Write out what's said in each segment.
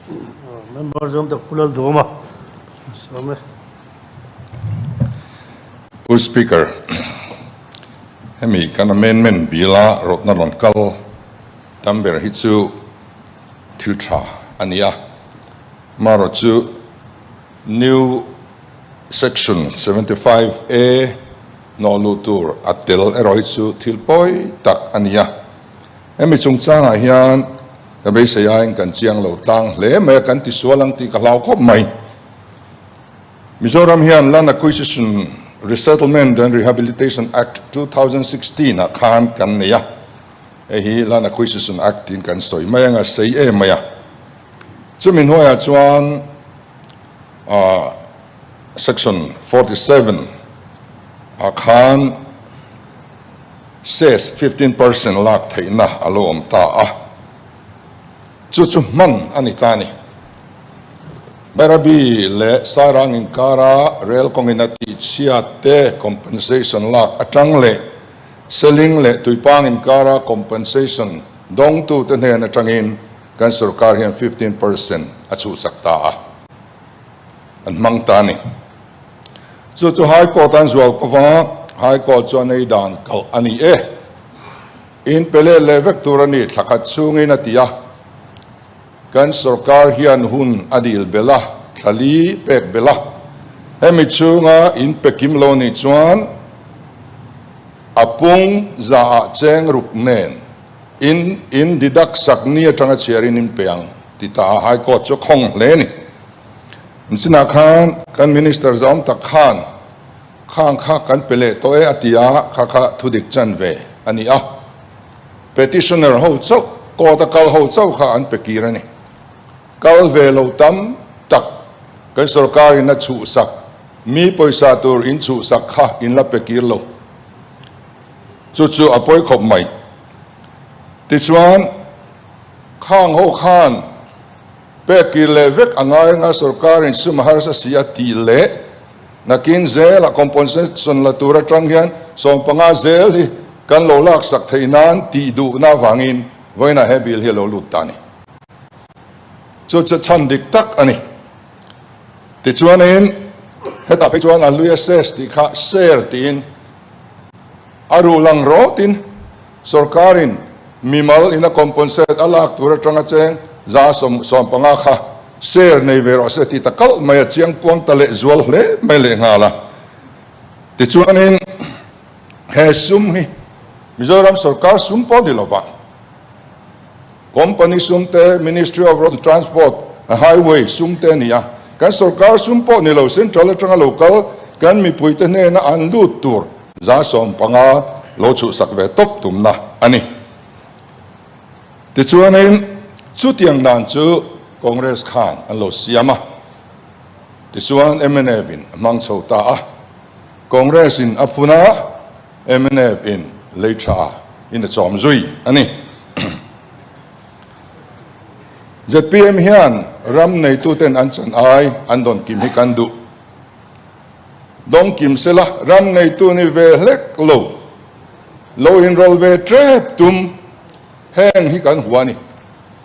Member zawm tak Pu Lalduhawma sawm e. Pu Speaker, hemi kan amendment bill-a rawtna rawn kal tam ber hi chu thil tha a ni a. Amaherawhchu new section 75A hnawh luh tur a tel erawh hi chu thil pawi tak a ni a. Hemi chungchangah hian ka beisei aiin kan chiang lo tlang hle mai a, kan tisual ang tih ka hlau khawp mai. Mizoram hian Land Acquisition, Resettlement and Rehabilitation Act 2016 ah khan kan nei a, hei hi Land Acquisition Act tiin kan sawi mai anga sei em mai a. Chumi hnuaiah chuan Section 47 ah khan Cess 15% lak theihna a lo awm ta a, chu chu hman a ni ta a ni. Bairabi leh Sairang inkara rel kawngin a tihchhiat te compensation lak atang leh Seling leh Tuipang inkara compensation dawngtute hnen atangin kan sorkar hian 15% a chhuhsak ta a, an hmang ta a ni. Chu chu High Court an zual kova, High Court chuan ei dan kalh a ni e. In pe let leh vek tur a ni thla khat chhungin a ti a. Kan sorkar hian hun a dil belh a, thla li pek belh a. Hemi chhunga in pe kim lo nih chuan a pung za ah cheng ruk nen in in deduct sak ni atanga chhiarin in pe ang ti ta a, High Court chu a khawng hle a ni. Nichinah khan kan Minister zawm tak khan khang kha kan pe leh tawh e a ti a, kha kha thudik chan ve a ni a. Petitioner ho chauh, court a kal ho chauh kha an pe kir a ni. Kal ve lo tam tak kan sorkar in a chhuhsak, mi pawisa tur in chhuhsak kha in la pe kir lo. Chu chu a pawi khawp mai. Tichuan khang ho khan Pek kir leh vek a ngai anga sorkarin sum a harsa si a tih leh nakin zela compensation la tur atang hian 15 zel hi kan lo laksak theih nan tih duhna avangin vawiinah he bill hi a lo lut ta a ni. Chu chu chhan dik tak a ni. Tichuanin hetah phei chuan a lui assess tih kha share tiin a ruh lang rawtin Sorkarin mimal ina compensate a lak tur atanga cheng 150 kha share nei ve rawh se tih ta kalh mai a chiang kuang ta leh zual hle mai leh nghal a. Tichuanin he sum hi Mizoram sorkar sum pawh ni lova company sum te, Ministry of Road Transport and Highway sum te a ni a. Kan sorkar sum pawh ni lo central atanga lo kal kan mipuite hnena an lut tur 15 lo chhuhsak ve tawp tumna a ni. Tichuanin chutiang dan chu Congress khan an lo siam a, tichuan mnf in a hmang chho ta a, Congress in a phun a, mnf in lei tha in a chawm zui a ni. Zpm hian ram neituten an chan ai an dawn kim hi kan duh. Dawng kim sela ram neitu ni ve hlek lo, lo inrawl ve tep tum heng hi kan hua a ni.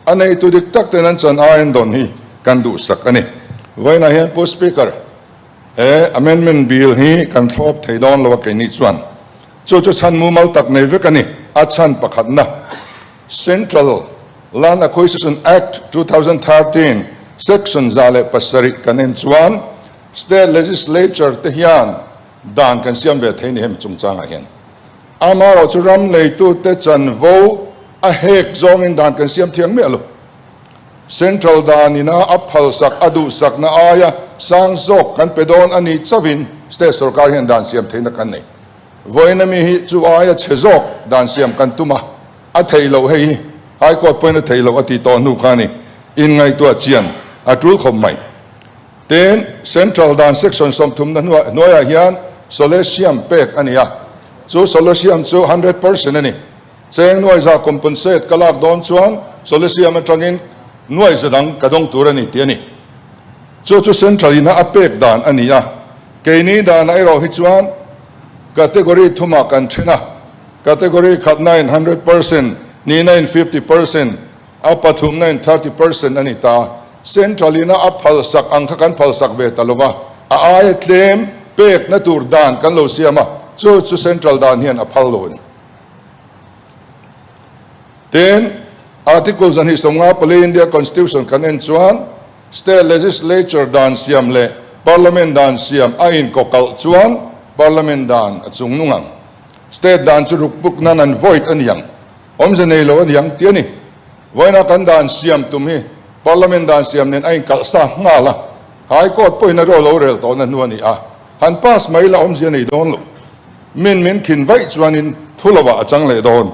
A neitu dik tak ten an chan aiin dawn hi kan duhsak a ni. Vawiinah hian Pu Speaker, he amendment bill hi kan thlawp thei dawn lo a keini chuan chu chu chhan mumal tak nei vek a ni. A chhan pakhatna, Central Land Acquisition Act 2013 section 107 kan en chuan State Legislature te hian dan kan siam ve thei ni hemi chungchangah hian. Amaherawh chu ram neitute chanvo a hek zawngin dan kan siam thiang miah lo. Central danina a phalsak a duhsakna aia sang zawk kan pe dawn a nih chauhin State sorkar hian dan siam theihna kan nei. Vawiin ami hi chu aia chhe zawk dan siam kan tum a, a theih loh hei hi High Court pawhin a theih loh a tih tawh hnu kha a ni. Inngaihtuah chian a tul khawp mai. Tin, Central dan section 30 na hnuaiah hian Solesium pek a ni a, chu Solesium chu 100% a ni. Cheng nuai za compensate ka lak dawn chuan Solesium atangin nuai za dang ka dawng tur a ni tih a ni. Chu chu Central ina a pek dan a ni a, keini danah erawh hi chuan category thumah kan then a, category khatna in 100%, nihna in 50%, a pathumna in 30% a ni ta. Central ina a phalsak ang kha kan phalsak ve ta lova, a aia tlem pekna tur dan kan lo siam a, chu chu Central dan hian a phal lo a ni. Tin, Article 254 India Constitution kan en chuan State Legislature dan siam leh Parliament dan siam a inkawkalh chuan Parliament dan a chungnung ang. State dan chu rukpuk nan an void a niang, awmze nei lo a niang tih a ni. Vawiina kan dan siam tum hi Parliament dan siam nen a inkalh sa nghal a, High Court pawhin a ro lo rel tawhna hnu a ni a, han pass mai la awmzia nei dawn lo. Min min khin vaih chuanin thu lovah a chang leh dawn.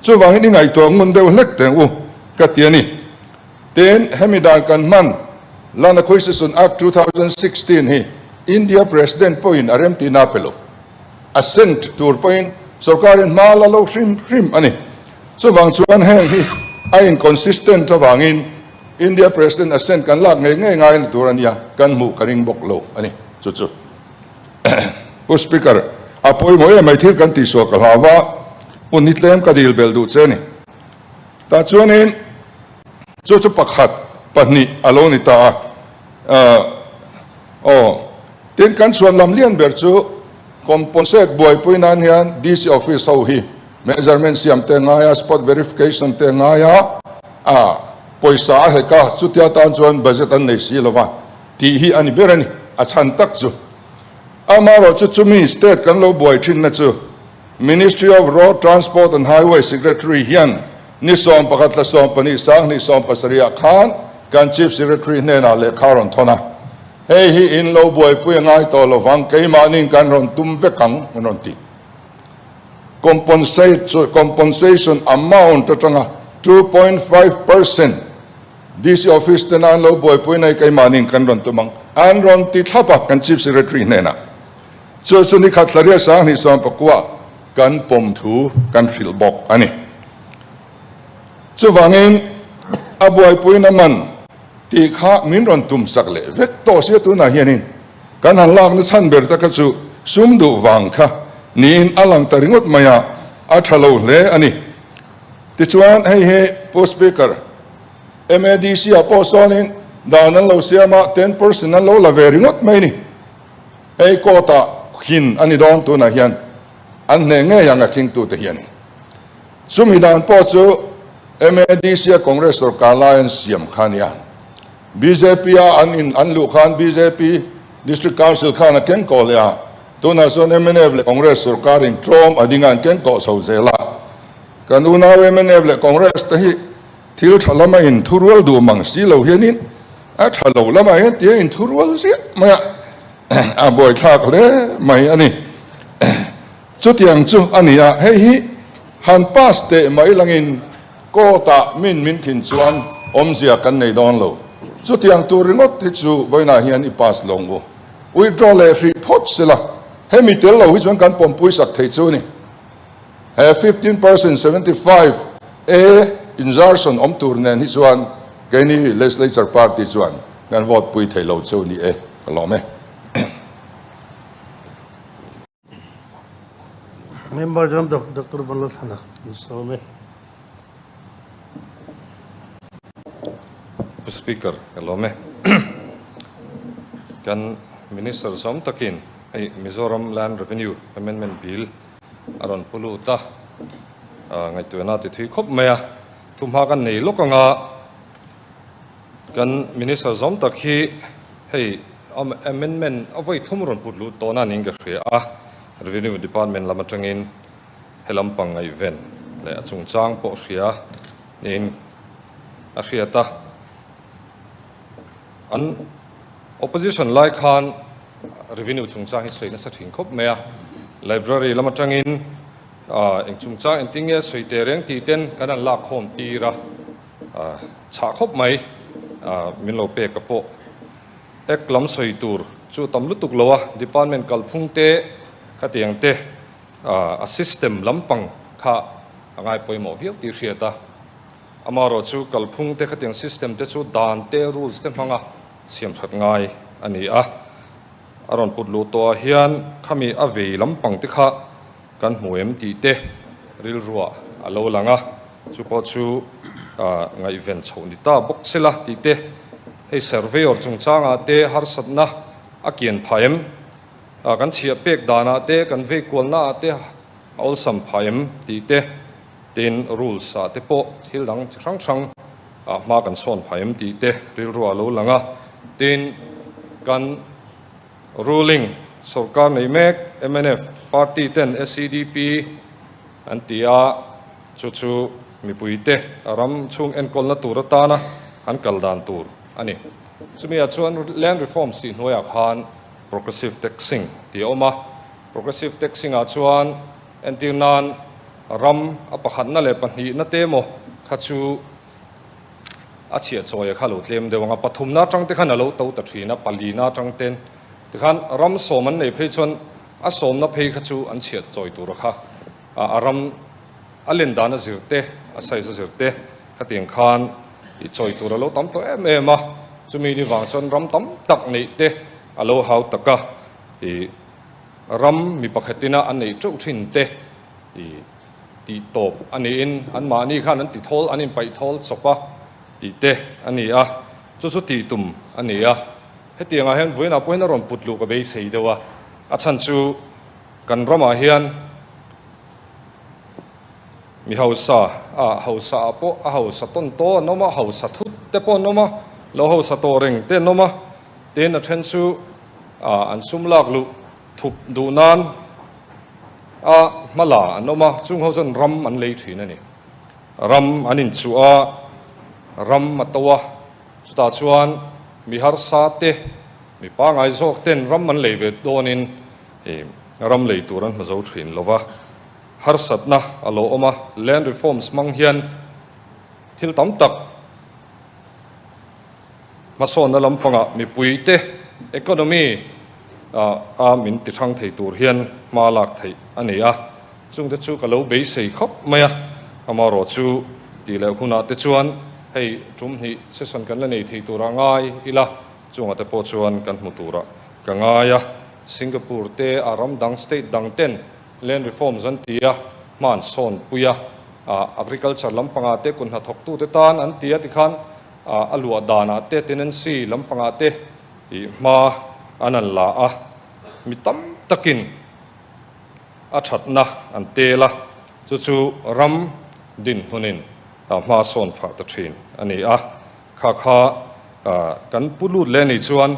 Chuvangin i ngaihtuah ngun deuh hlek teng u ka ti a ni. Tin, hemi dan kan hman Land Acquisition Act 2016 hi India President pawhin a remtihna a pe lo. Assent tur pawhin sorkarin hma la lo hrim hrim a ni. Chuvang chuan heng hi a inconsistent avangin India President assent kan lak ngei ngei ngai na tur a nia, kan hmuh ka ring bawk lo a ni. Chu chu Pu Speaker, a pawimawh em mai thil kan tihsual ka hlau va, hun hi tlem ka dil belh duh che a ni. Tah chuanin chu chu pakhat, pahnih a lo ni ta a, aw, tin kan chhuan lam lian ber chu componsate buaipui nan hian DC office ho hi measurement siam te ngai a, spot verification te ngai a, a pawisa a hek a, chutia tan chuan budget an nei si lo va tih hi a ni ber a ni, a chhan tak chu. Amaherawhchu chumi state kan lo buai thinna chu Ministry of Road Transport and Highway Secretary hian ni 11 thla 12 sanghnih 17 ah khan kan Chief Secretary hnenah lehkha a rawn thawn a, hei hi in lo buaipui a ngai tawh lovang, keimahniin kan rawn tum vek ang an rawn ti. Compensation amount atanga 2.5% DC office tena an lo buaipui na hi keimahniin kan rawn tum ang an rawn ti thlap a kan Chief Secretary hnenah. Chu chu ni khat thlaria 20 pakua kan pawm thu kan hrilh bawk a ni. Chuvangin a buaipuina man tih kha min rawn tum sak leh vek tawh sia tunah hianin kan han lakna chhan ber ta kha chu sum duh vang kha niin a lang ta ringawt mai a, a tha lo hle a ni. Tichuan hei hi Pu Speaker, MADC ah pawh sawnin dan an lo siam a, 10% an lo la ve ringawt mai a ni. Hei court ah khin a ni dawn tunah hian an hneh ngei ang a khingtute hi a ni. Chumi dan pawh chu MADC a Congress sorkar lai an siam kha a nia. Bjp a an in an luh khan bjp District Council khan a keng kawh leh a, tunah chuan mnf leh Congress sorkar in tlawm a ding a an keng kawh chho zel a. Kan unau mnf leh Congress te hi thil tha lama in thurual duh mang si lo hianin A tha lo lamah hian tia inthurual ziah mai a, a buaithlak hle mai a ni. Chutiang chu a ni a, hei hi han pass teh mai langin court-ah min min khin chuan awmzia kan nei dawn lo. Chutiang tur ringawt hi chu vawiinah hian i pass lo ang u. Withdraw leh hrih phawt sela, hemi tel lo hi chuan kan pawmpui sak thei chu a ni. He 15% 75 A insertion awm tur nen hi chuan keini Legislature Party chuan kan vote pui thei lo cheu ni e, ka lawm e. Member chuan Doctor Vanlalthlana an sawm e. Pu Speaker, ka lawm e. Kan Minister zawm takin hei Mizoram Land Revenue Amendment Bill a rawn pu lut a, ngaihtuahna ti thui khawp mai a, thuhma kan nei lawk anga kan Minister zawm tak hi hei amendment a vawi thum rawn put lut tawhna niin ka hria a, Revenue Department lam atangin he lampang ngaihven leh a chungchang pawh hria niin a hriat a, an opposition lai khan Revenue chungchang hi sawi nasa thin khawp mai a, Library lam atangin eng chungchang engtin nge sawi teh reng tih ten kan han lak khawm tir a, chhah khawp mai min lo pek a pawh. Act lam sawi tur chu tam lutuk lo a, Department kalphung te khatiang te a system lampang kha a ngai pawimawh viau tih hriat a, amaherawhchu kalphung te khatiang system te chu dan te rules te hmanga siam that ngai a ni a, a rawn put luh tawh ah hian khami a vei lampang te kha kan hmu em tih te rilruah a lo lang a, chu pawh chu ngaihven chhoh ni ta bawk sela tih te. Hei surveyor chungchangah te harsatna a kian phah em? Kan chhiah pek danah te, kan vei kualnaah te a awlsam phah em tih te, tin rules ah te pawh thil dang chi hrang hrang ah hma kan sawn phah em tih te rilru a lo lang a. Tin, kan ruling sorkar nei mek mnf party ten SEDP an ti a, chu chu mipuite ram chhung enkawlna tur atana an kal dan tur a ni. Chumi ah chuan land reforms tih hnuaiah khan progressive taxing tih a awm a, progressive taxing ah chuan entir nan ram a pakhatna leh pahnihna te emaw kha chu a chhiah chawi a kha lo tlem deuh ang a, pathumna atang te khan a lo to ta thin a, palina atang ten tikhan ram sawm an nei phei chuan a sawmna phei kha chu an chhiah chawi tur a kha a ram a len dan a zir te a size a zir te khatiang khan i chawi tur a lo tam tawh em em a, chumi ni vang chuan ram tam tak neih te a lo hau tak a, i ram mi pakhatina a neih teuh thin te i tih tawp a niin anmahni khan an ti thawl an inpaih thawl chawp a tih te a ni a, chu chu tih tum a ni a. Hetiangah hian vawiinah pawhin a rawn put luh ka beisei deuh a, a chhan chu kan ramah hian mi hausa a hausa ah pawh a hausa tawn taw an awm a, hausa thut te pawh an awm a, lo hausa tawh reng te an awm a, tin a then chu an sum lak luh thup duh nan a hma la an awm a, chung ho chuan ram an lei thin a ni. Ram an inchuh a, ram a to a, chutah chuan mi harsa te, mi pangai zawk ten ram an lei ve dawnin ram lei tur an hmu zo thin lo va, harsatna a lo awm a, land reforms hmang hian thil tam tak Hmasawnna lampangah mipuite economy a min ti hrang thei tur hian hma lak theih a ni a, chungte chu ka lo beisei khawp mai a, amaherawh chu tih leh hunah te chuan hei tum hnih session kan la nei thei turah ngai ila, chungah te pawh chuan kan hmu turah ka ngai a, Singapore te a ram dang state dang ten land reforms an ti a, hma an sawn pui a, agriculture lampangah te kut hnathawktute tan an ti a tikhan A luah danah te tenancy lampangah te ih hma an an la a, mi tam takin a thatna an tel a, chu chu ram dinhmunin hma sawn phah ta thin a ni a. Kha kha kan pu lut leh ni chuan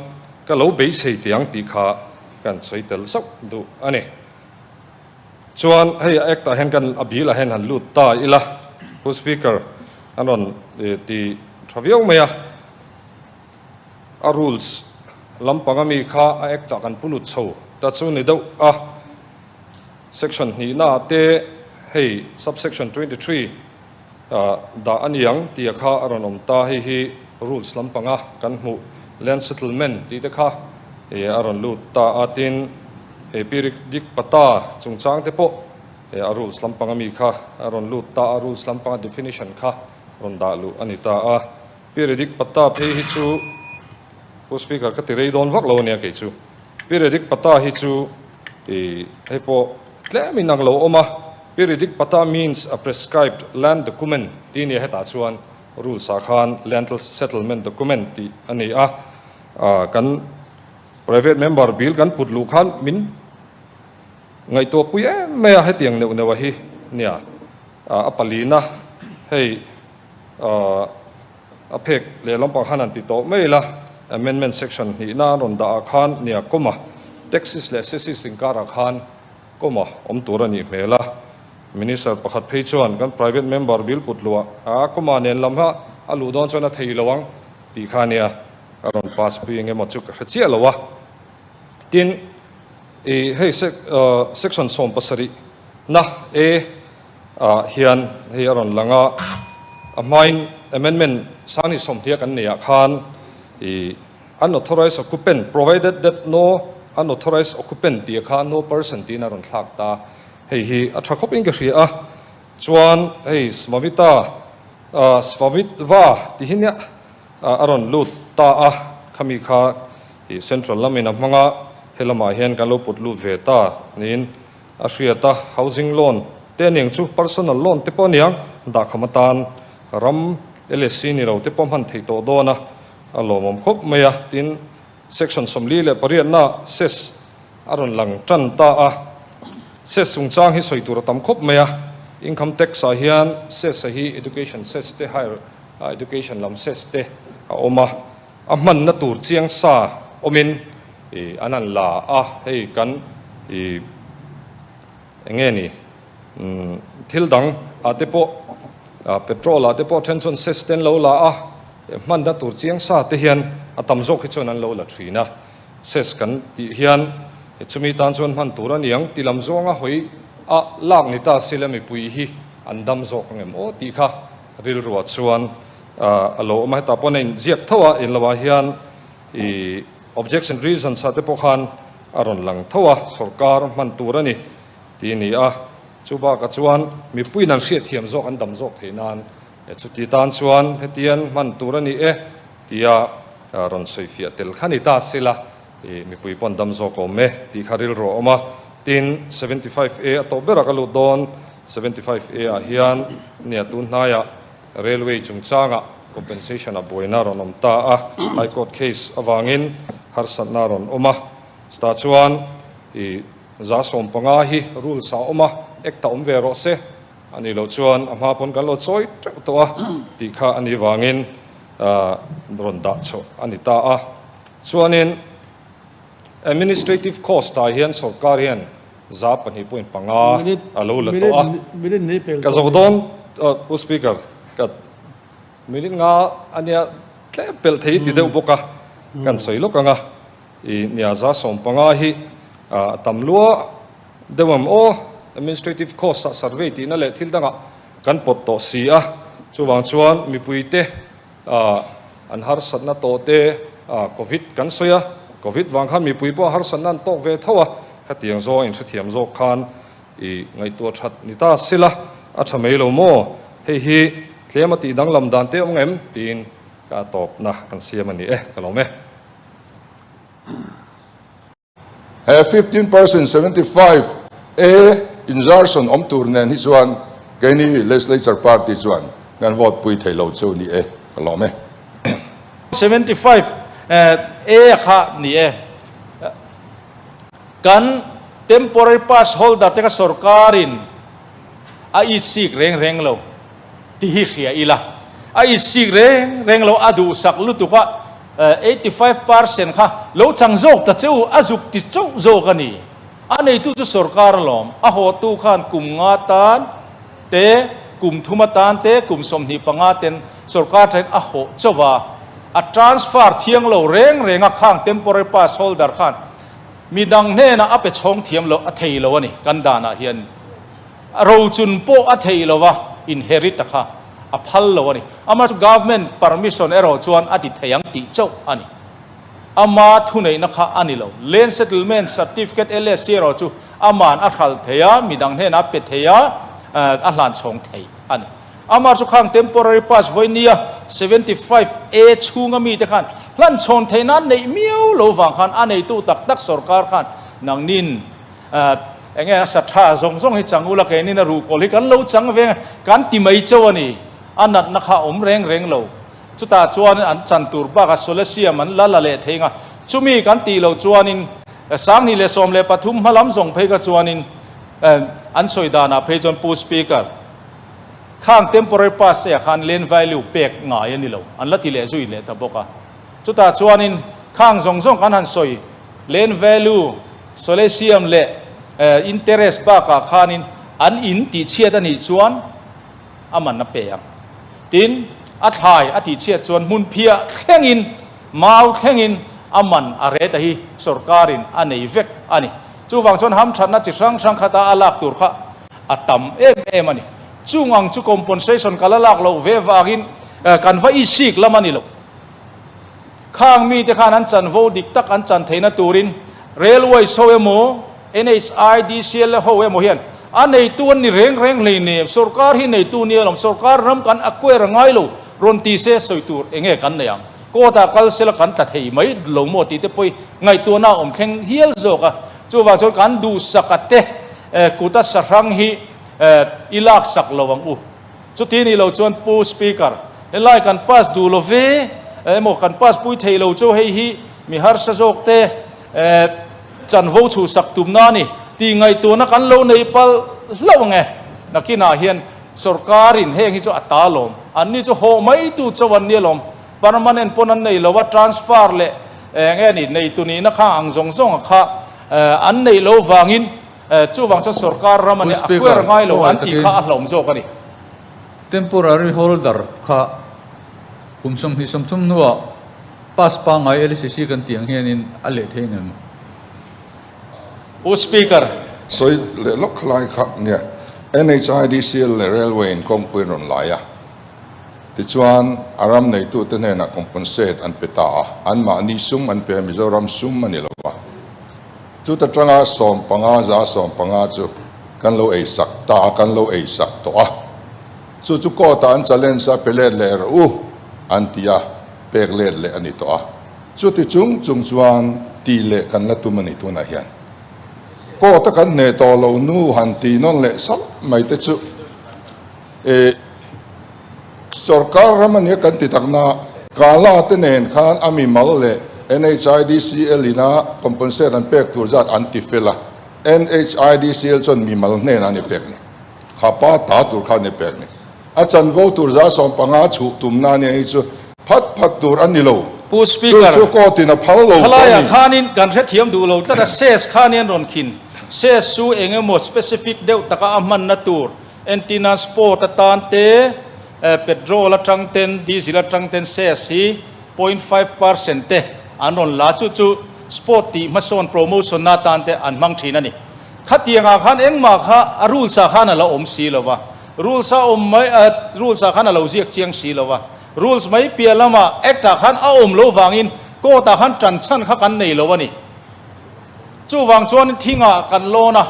ka lo beisei tih ang tih kha kan sawi tel zauh duh a ni. Chuan hei a act ah hian kan a bill ah hian han lut ta ila, Pu Speaker an rawn ti tha viau mai a, a rules lampang ami kha a act ah kan pu lut chho ta chu ni deuh a, section hnihna ah te hei subsection 23 dah a ni ang tih a kha a rawn awm ta, hei hi rules lampanga kan hmuh land settlement tih te kha a rawn lut ta a, tin hei periodic pata chungchang te pawh a rules lampanga mi kha a rawn lut ta a, rules lampanga definition kha rawn dah luh a ni ta a, periodic pata phei hi chu Pu Speaker ka ti rei dawn vak lo a nia kei chu. Periodic pata hi chu i hei pawh tlem in ang lo awm a, periodic pata means a prescribed land document tih a nia hetah chuan rules ah khan land settlement document tih a ni a, kan private member bill kan put luh khan min ngaihtuah pui em mai a hetiang neuh neuh a hi nia a palina hei A phek leh lampang khan an ti tawh mai la, amendment section hnihna an rawn dah ah khan nia comma, taxes leh cesses inkarah khan comma awm tur a nih hmel a. Minister pakhat phei chuan kan private member bill put luah a comma nen lam kha a luh dawn chuan a thei lo ang tih kha nia a rawn pass pui eng emaw chu ka hre chiah lo a. Tin, i hei section 17 na A ah hian hei a rawn lang a, a hmain amendment sangni sawmhnih a kan neih ah khan ih unauthorized occupant provided that no unauthorized occupant tih ah khan no person tiin a rawn thlak ta, hei hi a tha khawp in ka hria a, chuan hei Svamita ah Svamitva tih hi nia a rawn lut ta a, khami kha ih central lamin a hmang a, helamah hian kan lo put lut ve ta niin. A hriat a, housing loan te a niang chu personal loan te pawh a niang, dahkham atan ram LSC ni lo te pawh hman theih tawh dawn a, A lawmawm khawp mai a, tin section 48na cess a rawn lang tan ta a, cess chungchang hi sawi tur a tam khawp mai a, income tax ah hian cess a hi education cess te higher education lam cess te a awm a, a hmanna tur chiang sa awmin ih an han la a, hei kan ih eng nge ni umm thil dang ah te pawh petrol ah te pawh then chuan cess te an lo la a. Hmanna tur chiang sa te hian a tam zawk hi chuan an lo la thin a, cess kan tih hian chumi tan chuan hman tur a niang ti lam zawnga hawi a lak ni ta sila mipui hi an dam zawk ang em aw tih kha rilruah chuan a lo awm a, hetah pawh a inziak tho a, inloah hian ih objection reasons ah te pawh khan a rawn lang tho a, sorkar hman tur a ni tih a ni a, chu bakah chuan mipuiin an hriatthiam zawk an dam zawk theih nan Chuti tan chuan hetian hman tur a ni e tia rawn sawifiah tel kha ni ta sela, mipui pawn dam zawk awm e tih kha rilru a awm a. Tin, 75 A a tawh berah ka lut dawn, 75 A ah hian nia tun hnaiah Railway chungchangah compensation a buaina rawn awm ta a, High Court case avangin harsatna a rawn awm a. Chutah chuan 150 hi rules ah a awm a, Act ah awm ve rawh se. A nih loh chuan a hma pawn kan lo chawi teuh tawh a tih kha a nih vangin rawn dah chhoh a ni ta a. Chuanin administrative cost ah hian sorkar hian 2.5 a lo la tawh a. Ka zo dawn Pu Speaker, ka minute nga a nia tlem pelh thei ti deuh bawk a, kan sawi lawk ang a. I nia 150 hi a tam lua deuh ang aw, administrative cost ah survey tihna leh thil dangah kan pawt tawh si a, chuvang chuan mipuite an harsatna tawh te covid kan sawi a, covid vang khan mipui pawh harsatna an tawk ve tho a, hetiang zawng a inhrethiam zawk khan i ngaihtuah that ni ta sila a tha mai lo maw, hei hi tlem a tih danglam dan te awm ngem tiin ka tawpna kan siam a ni e, ka lawm e. He 15% 75 A insertion awm tur nen hi chuan keini Legislature Party chuan kan vote pui thei lo chu ni e, ka lawm e. 75 A kha ni e. Kan temporary pass holder te kha sorkarin a itsik reng reng lo. Ti hi hria ila, a itsik reng reng lo, a duhsak lutuk a, 85% kha lo chang zawk ta che u, a zuk ti chauh zawk a ni. A neitu chu sorkar alawm, a hawtu khan kum nga tan te, kum thum atan te, kum 25 ten sorkar ṭhen a hawh chauh a, a transfer thiang lo reng reng a, khang temporary pass holder khan midang hnenah a pe chhawng thiam lo, a thei lo a ni kan danah hian. A rochun pawh a theih lo a, inherit a kha a phal lo a ni. Ama chu government permission erawh chuan a ti thei ang tih chauh a ni. Ama thuneihna kha a ni lo. Land Settlement Certificate, LSC, erawh chu aman a hralh thei a, midang hnenah a pe thei a, a hlan chhawng thei a ni. Ama chu khang temporary pass vawinia 75 A chhunga mite khan hlan chhawn theih nan neih miau lo vang khan a neitu tak tak sorkar khan nangnin Enge a sa tha zawng zawng hi chang ula keinin a ruhkawl hi kan lo chang veng a, kan ti mai chauh a ni. A natna kha a awm reng reng lo. Chutah chuan an chan tur bakah Solesium an la la leh thei nga. Chumi kan tih loh chuanin 2013 hma lam zawng phei kha chuanin an sawi danah phei chuan Pu Speaker, khang temporary pass te ah khan land value pek ngai a ni lo, an la ti leh zui leh ta bawk a. Chutah chuanin khang zawng zawng kan han sawi Land value, solesium leh interest bakah khanin an in tihchhiat a nih chuan a man a pe ang. Tin, a thlai a tihchhiat chuan hmun phiah thlengin, mau thlengin a man a reta hi sorkarin a nei vek a ni. Chuvang chuan hamthatna chi hrang hrang khata a lak tur kha a tam em em a ni. Chung ang chu compensation ka la lak loh ve vangin kan va isik lam a ni lo. Khang mite khan an chanvo dik tak an chan theihna turin Railways ho emaw, NHIDCL ho emaw hian a neitu an ni reng reng hleinem, sorkar hi neitu nia lawm, sorkar ram kan acquire a ngai lo, rawn ti se sawi tur eng nge kan nei ang? Court ah kal sela kan tla thei mai lo maw tih te pawh hi ngaihtuahna a awm thleng hial zawk a. Chuvang chuan kan duhsaka te kuta sahrang hi i laksak lo ang u. Chuti nih loh chuan Pu Speaker, helai kan pass duh lo ve, Emaw kan pass pui thei lo chu hei hi mi harsa zawk te chanvo chhuhsak tumna a ni tih ngaihtuahna kan lo nei palh hlauh ang e. Nakinah hian sorkarin heng hi chu a ta lawm, anni chu hawh mai tu chauh an ni alawm, permanent pawn an nei lo a, transfer leh eng nge ni neitu nihna kha ang zawng zawng kha an neih loh vangin chuvang chuan sorkar ram a nia, a kuer ngai lo an tih kha a hlauhawm zawk a ni. Temporary holder kha kum 23 hnuah pass pangngai LCC kan tih ang hianin a leh thei ngem? Pu Speaker. Sawi leh lawk lai kha nia NHIDCL leh Railway in kawngpui an rawn lai a, tichuan a ram neitute hnenah compensate an pe ta a, anmahni sum an pe a, Mizoram sum a ni lo va. Chuta tanga 15 15 chu kan lo ei sak ta a, kan lo ei sak tawh a. Chu chu court ah an challenge a, pe let leh rawh u an ti a, pek let leh a ni tawh a. Chuti chung chung chuan tih leh kan la tum a ni tunah hian. Court a kan hneh tawh loh nu han tih nawn leh salh mai te chu e sorkar ram a nia kan ti takna Kala te nen khan a mimal leh NHIDCL ina compensate an pek tur zat an ti fel a, NHIDCL chuan mimal hnenah a ni pek ni. Kha pa ta tur kha a ni pek ni. A chanvo tur 15% chhuh tumna a nia hi chu phat phat tur a ni lo. Pu Speaker, Chu chu court in a phal lo tawh a Khalaiah ni. khanin kan hrethiam duh lo tlat a, ses khanin an rawn khin. Ses chu eng emaw specific deuh taka a hmanna tur, entina sport atan te, petrol atang ten, diesel atang ten ses hi 0.5% te an rawn la. Chu chu sport tih hmasawn promotion na atan te an hmang thin a ni. Khatiangah khan engmah kha a rules ah khan a lo awm si lo va, rules a awm mai rules ah khan a lo ziak chiang si lo va, rules mai piah lamah act ah khan a awm lo vangin court ah khan tan chhan kha kan nei lo a ni. Chuvang chuan thingah kan lawn a,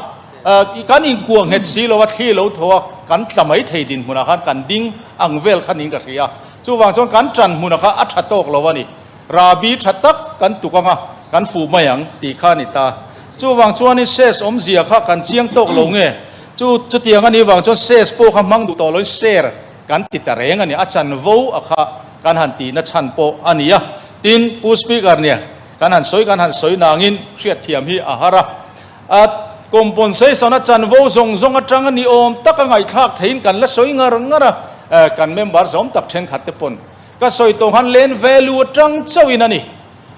kan inkuah nghet si lo a, thli lo tho a, kan tla mai thei dinhmunah khan kan ding ang vel kha niin ka hria. Chuvang chuan kan tan hmunah kha a tha tawk lo a ni. Rahbi tha tak kan tuk ang a, kan fuh mai ang tih kha a ni ta. Chuvang chuanin ses awmzia kha kan chiang tawk lo nge? Chu chutiang a nih vang chuan ses pawh kha hmang duh tawh loin ser kan ti ta reng a ni. A chanvo a kha kan han tihna chhan pawh a ni a. Tin, Pu Speaker nia kan han sawi kan han sawi nangin hriatthiam hi a har a. A compensation a chanvo zawng zawng atang a ni awm taka ngaihthlak theiin kan la sawi ngar ngar a, kan member zawm tak thenkhat te pawn Ka sawi tawh khan land value atang chauhin a ni.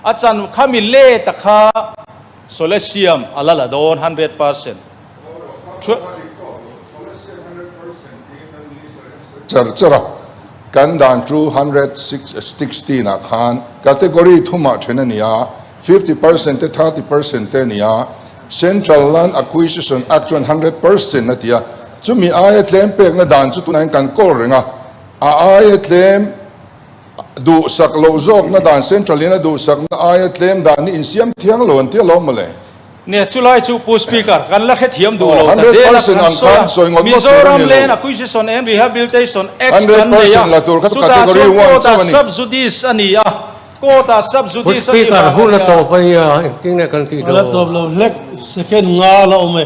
A chan khami let a kha Solesium a la la dawn 100%. Char char a, kan dan chu 116 ah khan category thumah then a ni a, 50% te 30% te a ni a, Central Land Acquisition Act chuan 100% a ti a, chumi aia tlem pekna dan chu tunah hian kan kawl reng a, A aia tlem duhsak loh zawkna dan Central in a duhsakna aia tlem dan hi insiam thiang lo an ti alawm mawle. Nia, chulai chu Pu Speaker, kan la hrethiam duh lo ta zel a, kan sawi a, Mizoram Land Acquisition and Rehabilitation Act kan nei a, chutah chuan court-ah sub judice a ni a, court-ah sub judice a nih vang a nia. A la tawp lo hlek, second nga la awm e.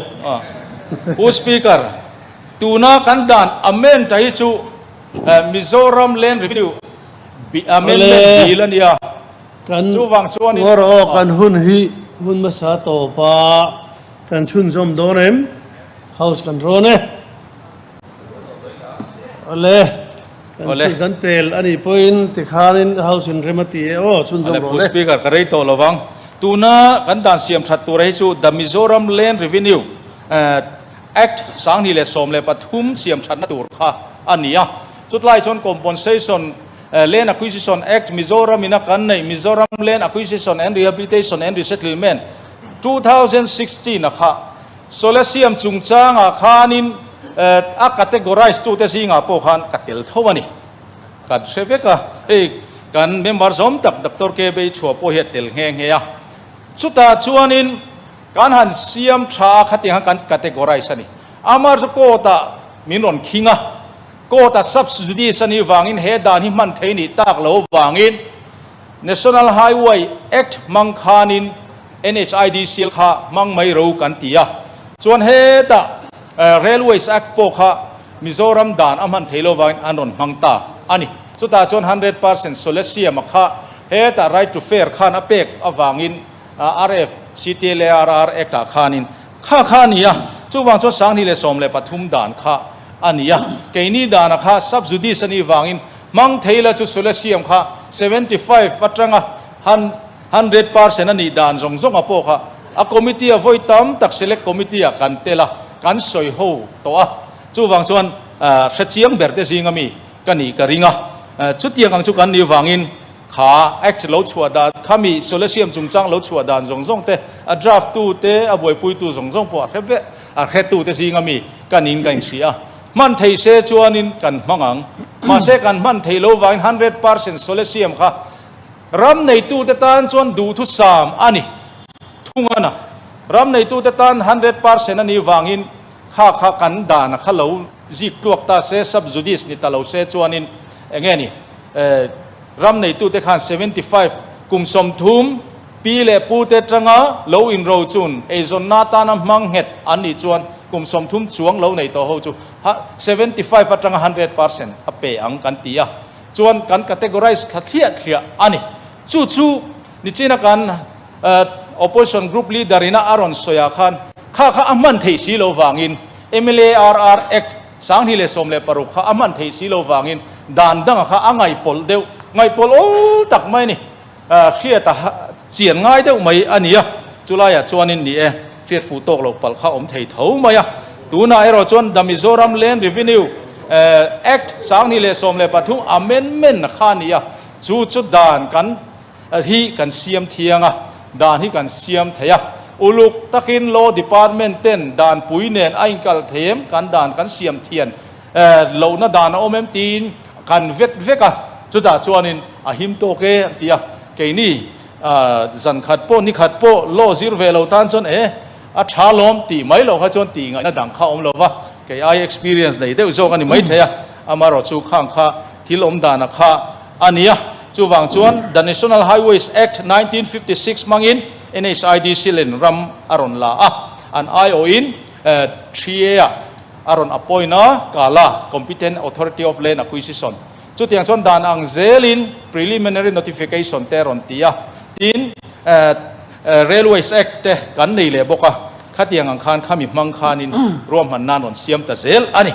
Pu Speaker, Tuna kan dan amend ta hi chu Mizoram Land Revenue Amendment Bill a nia. Kan Chuvang chuanin Ngawr aw kan hun hi hun hmasa tawpa kan chhunzawm dawn em? House kan rawn e. Awle, kan Awle. chhun kan pel a nih pawhin tikhanin House in rem a ti e aw chhunzawm Awle, rawh Pu le. Speaker ka rei tawh lovang. Tuna kan dan siam that tura hi chu The Mizoram Land Revenue Act 2013 siam thatna tur kha a ni a. Chutlai chuan Compensation Land Acquisition Act Mizoram ina kan neih Mizoram Land Acquisition and Rehabilitation and Resettlement 2016 a kha Solasiam chungchangah khanin a categorize tute zingah pawh khan ka tel tho a ni. Kan hre vek a, hei kan member zawm tak Doctor KB Chhuah pawh hi a tel nghe nghe a. Chutah chuanin Kan han siam tha a khatiang khan kan categorize a ni. Amar chu court ah min rawn khing a, court ah subsidies a nih vangin he dan hi hman thei nih tak lo vangin National Highway Act hmang khanin NHIDCL kha hmang mai ro kan ti a. Chuan hetah Railways Act pawh kha Mizoram dan a hman thei lo vangin an rawn hmang ta a ni. Chutah chuan 100% Solesium a kha. Hetah right to fair khan a pek avangin RF, CTLARR Act ah khanin kha kha a ni a, chuvang chuan 2013 dan kha a ni a, keini dana kha sub judice a nih vangin hmang thei la chu sule siam kha 75 atanga 100% a nih dan zawng zawng a pawh kha a committee a vawi tam tak select committee ah kan tel a, kan sawi ho tawh a, chuvang chuan hrechiang ber te zinga mi ka nih ka ring a, chutiang ang chu kan nih vangin Kha Act lo chhuah dan, khami Solesium chungchang lo chhuah dan zawng zawng te, a draft tu te, a buaipui tu zawng zawng pawh a hre vek, a hre tu te zinga mi kan in ka inhria a. Hman thei se chuanin kan hmang ang. Mahse kan hman thei lo vangin 100% Solesium kha ram neitu te tan chuan duhthusam a ni thung a na. Ram neitu te tan 100% a nih vangin kha kha kan dan a kha lo zik tluak ta se, sub judice ni ta lo se chuanin enge ni? Ram neitute khan 75 kum 30 pi leh pute tanga lo inro chun eizawnna atana hmang nghet an nih chuan kum 30 chuang lo nei tawh ho chu 75 atanga 100% a pe ang kan ti a, chuan kan categorize thla thliah thliah a ni. Chu chu nichina kan opposition group leader ina a rawn sawi ah khan kha kha a hman theih si lo vangin MLARR Act 2016 kha a hman theih si lo vangin dan danga kha a ngaihpawlh deuh, ngaihpawlh awl tak mai a ni. Hriat a chian ngai deuh mai a ni a, chulaiah chuanin ni e, hriat fuh tawk loh palh kha awm thei tho mai a. Tunah erawh chuan The Mizoram Land Revenue Act 2013 Amendment kha a ni a, chu chu dan kan hi kan siam thiang a, dan hi kan siam thei a. Uluk takin Law Department ten dan pui nen a inkal thei em, kan dan kan siam thian lohna dan a awm em tiin kan vet vek a, chutah chuanin a him tawk e an ti a. Keini zan khat pawh ni khat pawh law zir ve lo tan chuan e a tha lawm tih mai loh kha chuan tih ngaihna dang kha a awm lo va, kei ai experience nei deuh zawk a ni maithei a, amaherawhchu khang kha thil awm dana kha a ni a. Chuvang chuan The National Highways Act 1956 hmangin NHIDC len ram a rawn la a, an aiawhin 3A-ah a rawn appoint a, CALA, Competent Authority of Land Acquisition. Chutiang chuan dan ang zelin preliminary notification te a rawn ti a, tin Railways Act te kan nei leh bawk a, khatiang ang khan khami hmang khanin ruahmanna an rawn siam ta zel a ni.